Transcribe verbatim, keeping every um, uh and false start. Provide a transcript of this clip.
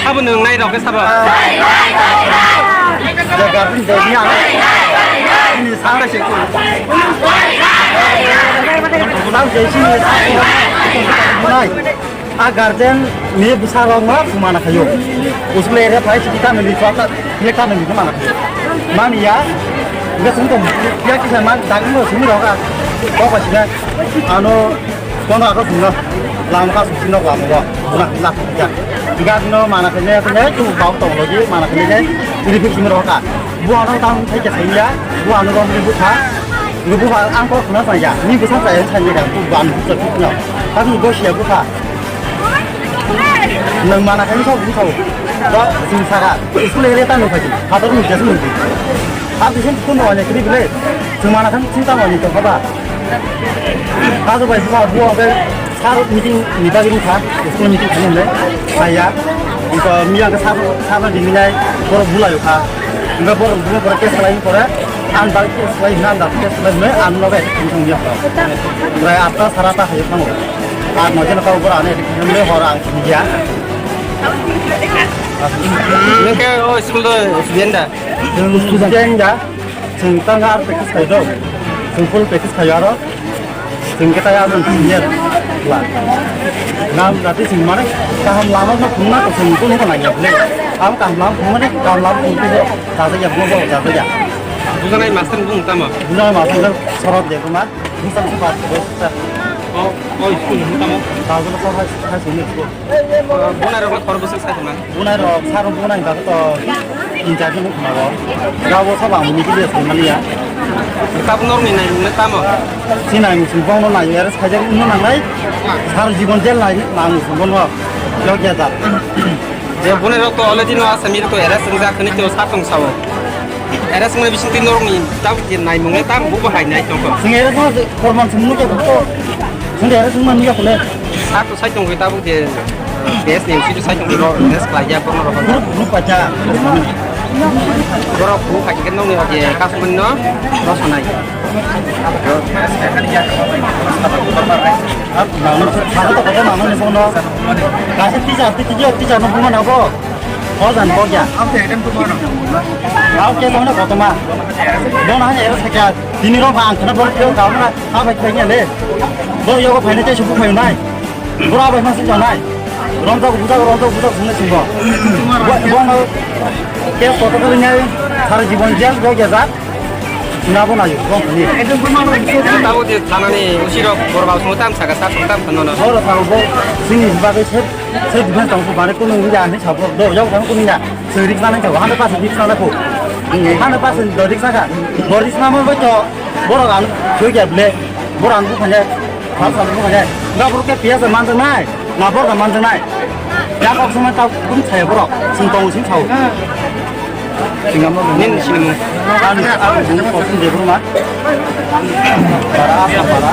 Abo nwng nai rok khe sabo. Jaga pun jadi ya. Ini sana sih. Tahu jadi sini. A guardian ni bwsa rok no thwngmana khaio. Usle ere phai siki tamni ni chwla ni tamni ni mana khaio. Mani ya. Ga sung to ya kisa man daging no sung rok a. Ko ba sina ano kono ako sung no. Lam ka sung no lam ro. Na na ya. Ga no mana khaine khaine tu bau to lo ji mana khaine. Ini bi sung rok a. Bu ano tam thai ke thai ya. Bu ano rom ni bu kha. Ni bu ba ang ko khna sa ya. Ni bu sa sa ya thai ya. Bu ban bu sa no. Tapi bu sia bu kha. Nwng mana khaini sok bwsao. Bo chwng saka, school area ta nukha di. Phatar ni jas nukdi. Ab disen kun wani kri bile. Chwng mana khan chwng ta wani to khaba. Kajo bai buma buo be sar meeting ni bagwi nukha. School meeting khani le. Saya. Ko miya ke sar sar di minai. Boro bulayo kha. Nga boro buma boro kes lai pore. An bal kes lai nan da kes lai me an loge. Ngai apa sarata hayo khango. Ar mojen kau bora ne, nung le hor ang ya. Nung ke o school do student da? Student da. Sing tang ar practice khai do. Sing full practice khai aro. Sing kita ya sing senior. La. Ngam dati sing mane kaham lama no phungna ko sing ko no ko nanya bole. Am kaham lama phungna ne kaham lama phungna ko jaga ya bo bo jaga ya. Bujanai master bung tamo? Bujanai master sorot de kuma. Busan sepat. Oh, oh, school ni tamo? Tahu lo kau hai hai sini school. Bunai rok khor bwswk sai tongna? Bunai rok sar bunai ba to tin char jon khna bo. Gabo sab ang ni kile sai mani ya. Tabuk norok ni nai mung le tamo? Sinai musun bong no nai er sai jar no nang nai. Sar jibon jel nai nang musun bong no. Yo kya da. Je bunai rok to already no asami to era sung jak khani to sa tong sao. Era sung bising tin norok ni tabuk je nai mung le tam bu bahai nai tong ko. Sing era sung korman sung no ko. Sing era sung man ya ko le. Sak to sai tong ko tabuk je base ni usi to sai tong ko base khlai ya kono rok. Group group acha. Borok bu khai ke nong ni je kasumani no no sanai. Mangno saka to kota mangno ni bono. Kasi tisa tisa tisa no bunga na bo. Hojan bokya. Au ke jona kotoma. Bona hanya era sakya. Dini ro ba ang khana bor kyo ka na. Abai khanya le. Bo yogo phaina te subu phainai. Bura bai ma sing janai. Rom ta buja rom ta buja sung sing bo. Bo no ke kota kali nyai. Sara jibon jel bokya ja. Na bo na yo bong ni. Tabo de thanani usi rok bor ba sung tam saka sa sung tam khana na. Oro sa bo sini ba ke se se diban tang ko bare ko no ya ni sa bo do yo ko ni ya. Sing risk nanai thago, hundred percent risk nanai kho. Hundred percent do risk naka. Bo risk namo bo to, borok ang soi kya ble, borok ang bukhanya, hal sal bukhanya. Nga borok ke piyasa manjak nai, nga borok manjak nai. Ya kok sama tau kum saya borok, sing tong sing tau. Sing amo nin sini mo. Ang ang bung kosin de bro ma. Para apa para?